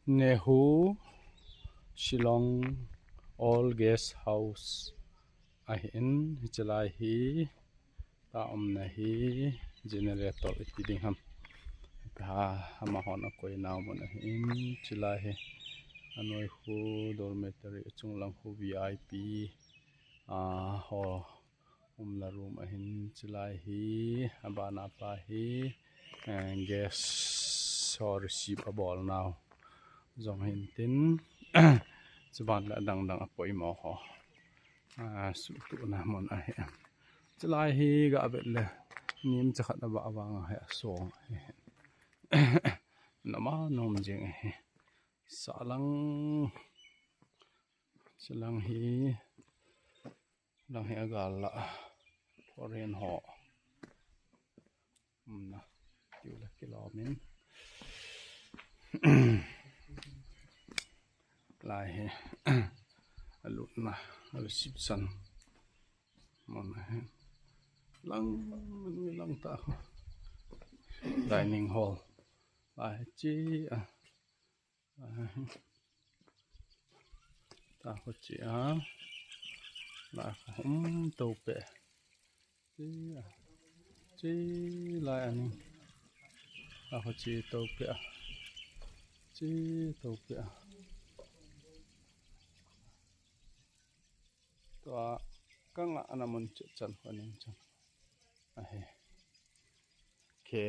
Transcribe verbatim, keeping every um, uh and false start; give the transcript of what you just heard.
Nehu Shillong Old Guest House ahin, hichelai hi ta umna hi generator iti ding ham. Ta amahon akoinau mun ahin, hichelai hi anoi khu dormitory, achunglang khu V I P a ho umna room ahin, hichelai hi abana pa hi eh, guest ho receive abolnau jong hintin, chuban le adang dang apoimo ho, ah, suhtuhna mun ahi. Hichelai hi gavet le nimcha khat abah vang ahi, asong ahi. Nama nom jing ahi. Sahlang, sahlang hi, lang hi agal lah foreign ho umna, tiu le kilom in. Lai hi alutna reception mun ahi. Lang, lang ta khu dining hall. Lai chi a, ta khu chi a, lai khu um to pe. Chi a, chi lai ani. Ta khu chi to pe a, chi to pe a. Tua kanga ana mun chu chan khu aning chan ahi. Khe